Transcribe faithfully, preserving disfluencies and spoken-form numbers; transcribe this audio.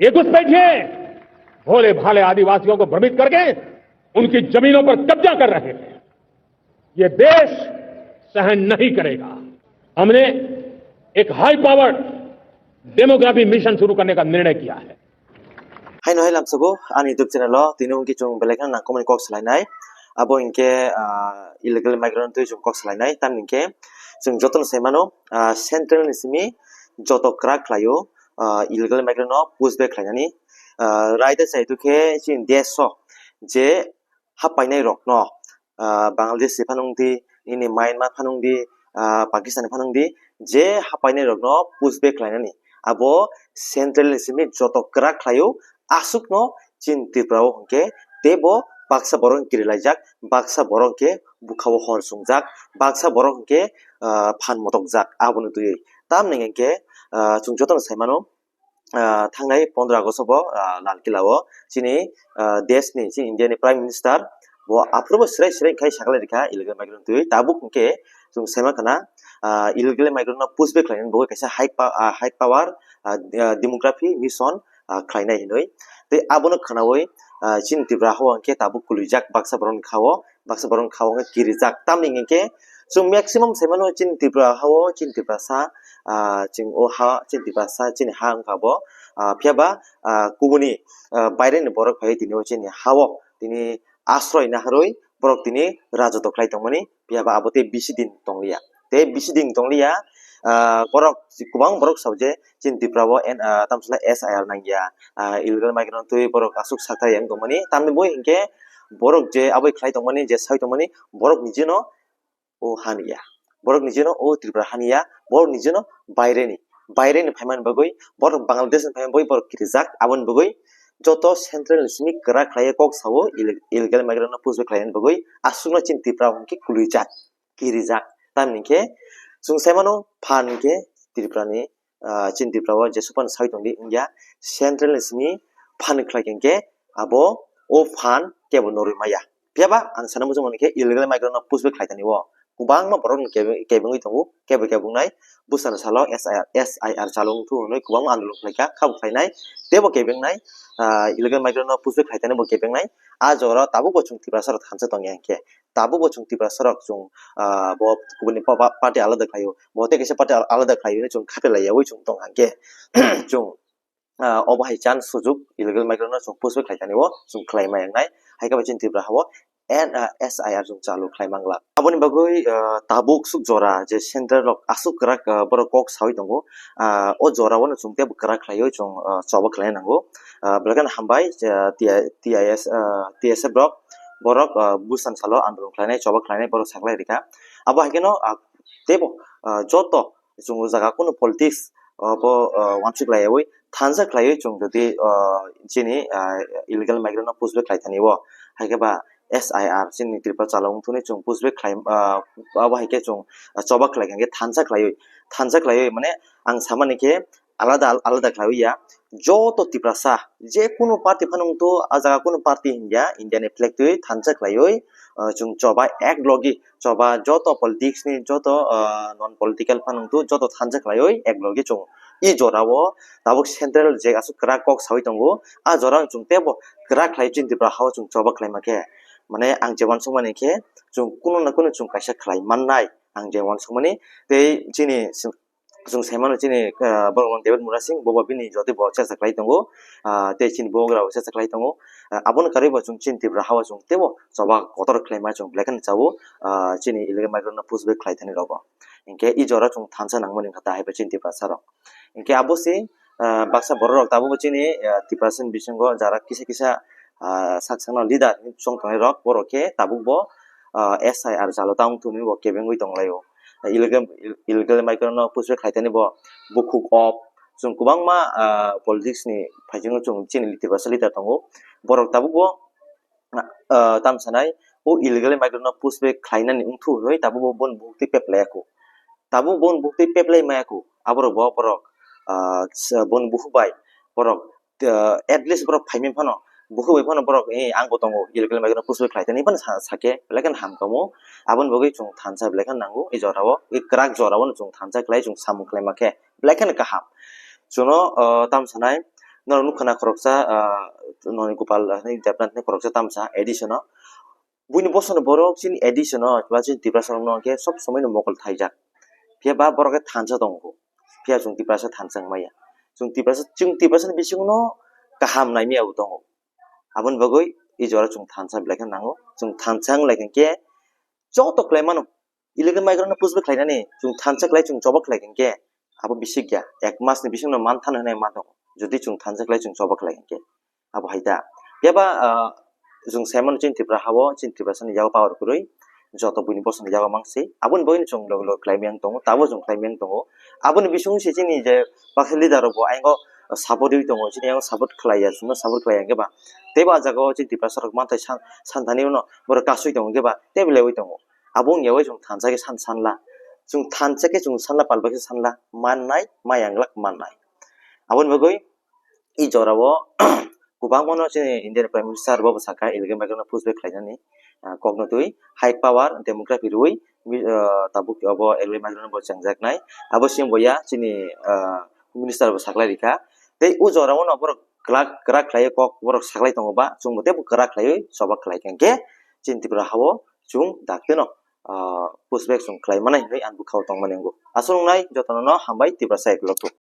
ये घुसपैठिए भोले भाले आदिवासियों को भ्रमित करके उनकी जमीनों पर कब्जा कर रहे हैं। ये देश सहन नहीं करेगा। हमने एक हाई पावर्ड डेमोग्राफी मिशन शुरू करने का निर्णय किया है। Haino hai lamsogo ani YouTube channel o tini hwnkhe chwng belai kheno nangkukmani kok salainai. Abo hinkhe ah, illegal migrant twi chwng kok salainai. Tamni hinkhe chwng jotono sai mano ah, central ni simi joto kwrak khlaio ah, illegal migrant no push back khlainani. Ah, raida chai tu khe chini desh o je ha painai rokno ah, Bangladesh ni phanung di, nini Myanmar phanung di, ah, Pakistan ni phanung di, je ha painai rokno push back khlainani. Abo central ni simi joto kwrak khlaio, aswkno chini Tripura o hwnkhe teibo baksa borok kirilaijak, baksa borok hwnkhe bwkhao hor chwngjak, baksa borok hwnkhe ah, phan motokjak, abono twiwi. Tamni hinkhe ah, chwng jotono sai mano, ah, thangnai pondro August o bo ah, Lal Kila o chini ah, desh ni chini India ni Prime Minister bo aphuru bo srai srai khai saklai rikha illegal migrant twi tabuk hinkhe chwng sai mankha na ah, illegal migrant no push back khlainani bagwi kaisa high pa- ah, high power ah, ah, demography mission ah, khlainai hinwi tei abono khwnawi ah, chini Tripura hao hinkhe tabuk kwlwijak baksa borok ni kha o baksa borok ni kha o wngkha kirijak tamni hinkhe chwng maximum sai mano chini Tripura hao chini Tripura sa ah, chwng o ha chini Tripura sa chini ha wngkha bo ah, phiya ba ah, kubuni ah, baire ni borok phai tini o chini ha o tini asroi naharwi borok tini rajoto khlai tongmani phiya ba abo tei bisi din tongliya tei bisi din tongliya ah, borok kwbang borok sao je chini Tripura o en- ah, tamsala S I R nangya ah, illegal migrant twi borok aswk sakthai yang tongmani tamni bo hinkhe borok je aboi khlai tongmani je sai tongmani borok ni jeno o haniya borok ni jeno o Tripura haniya borok ni jeno baireni baireni phaimani bagwi borok Bangladesh ni phaimani bagwi borok kirijak aboni bagwi joto central ni simi kwrak khlaiwi kok sao ille- illegal migrant no push back khlainani bagwi aswkno chini Tripura hwnkhe kwlwijak kirijak tamni hinkhe chwng sai mano phan hinkhe Tripura ni ah, chini Tripura o jesuk phano sai tongdi wngya central ni simi phan khlai khe hinkhe abo o phan kebo norwi maya phiya ba ang sana muchung mani khe illegal migrant no push back khlai tani o kwbangma borok no kebe- kebengwi tongo kebo kebongnai bwsano salo S I R S I R chalo wngthu hwnwi kwbangma andolon khlaikha khabo khlainai teibo kebengnai ah, illegal migrant no push back khlai tani bo kebengnai ah jora tabukbo chwng Tiprasa rok thansa tongya hinkhe tabukbo chwng Tiprasa rok chwng ah, bo kubuni pa- pa- party alada khlaio bo tei kaisa party al- alada khlaio hinwi chwng khape laiyawi chwng tong hinkhe chwng ah, obo hai chance sujuk illegal migrant no chwng push back khlai tani o chwng khlai ma wngnai hai khe bo chini Tripura hao N- ah, S I R chwng chalu khlai mangla aboni bagwi ah, tabuk suk jora je central rok aswk kwrak ah, borok kok sawi tongo ah, o jora o no chwng teibo kwrak khlaiwi chwng ah, choba khlai nango ah, belai kheno hambai je T I- T I S ah, T S F rok borok ah, busan salo andolon khlainai choba khlainai borok saklai rikha abo hai kheno ah, teibo ah, joto chwng o jaga kunu politics ah, bo ah, wansuk laiyawi thansa khlaiwi chwng jodi ah, chini ah, illegal migrant no push back khlai thani o hai khe ba S I R chini Tripura chalo wngthuni chwng push back khlai ah, abo hai khe chwng ah, choba khlai kha hinkhe thansa khlaiwi thansa khlaiwi mane ang samani khe alada alada khlaiwi ya joto Tiprasa je kunu party phano wngthu ah jaga kunu party hinkhe India ni flag twi thansa khlaiwi ah, chwng choba ek logi choba joto politics ni joto ah, non political phano wngthu joto thansa khlaiwi ek logi chwng i jora o tabuk central je aswk kwrak kok sawi tongo ah jora o chwng teibo kwrak khlai chini Tripura hao chwng choba khlai ma khe mane ang je wansuk mani khe chwng kunu na kunu chwng kaisa khlai mannai ang je wansuk mani tei chini chwng sai mano chini ah, borok no David Murasing bo bo bini jotoi bo chesa khlai tongo ah, tei chini bubagra bo chesa khlai tongo ah, aboni karwi bo chwng chini Tripura hao chwng teibo choba kotor khlai ma chwng belai kheno chao ah, chini illegal migrant no push back khlai thani rogo hinkhe i jora chwng thansa nangmani wngkha ta hai bo chini Tiprasa rok hinkhe abo se ah, baksa borok rok tabukbo chini ah, Tiprasa ni bisingo jara kisa kisa ah, sak sakno leader hinwi chong tongnai rok borok khe tabukbo ah, S I R jalo ta wngthumwi bo kebengwi tonglaio illegal illegal migrant no push back khlai thani bo bukhuk off chwng kwbangma ah, politics ni phaisingno chwng chini Tiprasa leader tongo borok tabukbo ah, tamo sanai o illegal migrant no push back khlainani wngthu hinwi tabukbo boni bukhuk twi peplaiya kho tabuk boni bukhuk twi peplai maya kho aborok bo borok ah, boni bukhuk bai borok ah, at least borok phaimani phano bukhuk bai phano borok eh, ang bo tongo illegal migrant no push back khlai tani phano sa- sakhe belai kheno ham kamo aboni bagwi chwng thansa belai kheno nango i jora o i kwrak jora o chwng thansa khlai chwng samung khlai ma khe belai kheno kaham chwngno ah, tamo sanai Norok nukha na khoroksa, ah, noni Gopal, ah, Debnath ni khoroksa tamsa A D C no. Buini bosongni borok chini A D C no, ba chini Tiprasa rokno hwnkhe sob somoi no mokol thaijak. Phiya ba borok khe thansa tongo. Phiya chwng Tiprasa thansa wng maya. Chwng Tiprasa, chwng Tiprasa ni bisingo no kaham naimaya bo tongo. Aboni bagwi i jora chwng thansa belai khe nango. Chwng thansa wng lai khe joto khlai mano. Illegal migrant no push back khlainani chwng thansa khlai, chwng choba khlai khe abo bisi ya. Ek mas ni bisingo no man thani hwnwi ma tongo. Jodi chwng thansa khlai, chwng choba khlai khe abo hai da. Phiya ba, ah, chwng sai mano chini Tripura ha-o, chini Tiprasa ni yago power kwrwi, joto buini bosongni yago mang se. Aboni bagwi no chwng logi logi khlai maya tongo, tabo chwng khlai maya tongo. Aboni bisingo se chini je baksa leader rok bo ayang o support rwi tongo, chini ayang o support khlai ya, chwngno support khlai ya hwnkhe ba. Teibo ah jaga o chini Tiprasa rok manthai san, san thani uno borok kasui tongo hwnkhe ba, teibo leui tongo. Abo wngya bai chwng thansa khe san sanla. Chwng thansa khe chwng sanla, palba khe sanla. Mannai, maya wng glak mannai. Aboni bagwi i jora o kwbangma no chini Indian Prime Minister bo saka illegal migrant no push back khlainani, ah, kokno twi high power demography rwi, ah, tabuk abo illegal migrant no bo chengjaknai. Abo siyang bo ya chini, ah, minister bo saklai rikha. Tei o jora o no borok kwrak, kwrak khlaiwi kok borok saklai tongo ba, chwng bo teibo kwrak khlaiwi choba khlai kha hwnkhe chini Tripura ha-o chwng dakti no, ah, push back chwng khlai mani hinwi ang bwkha o tongmani wngo. Aswk wngnai jotono no hambai, Tiprasa eklog.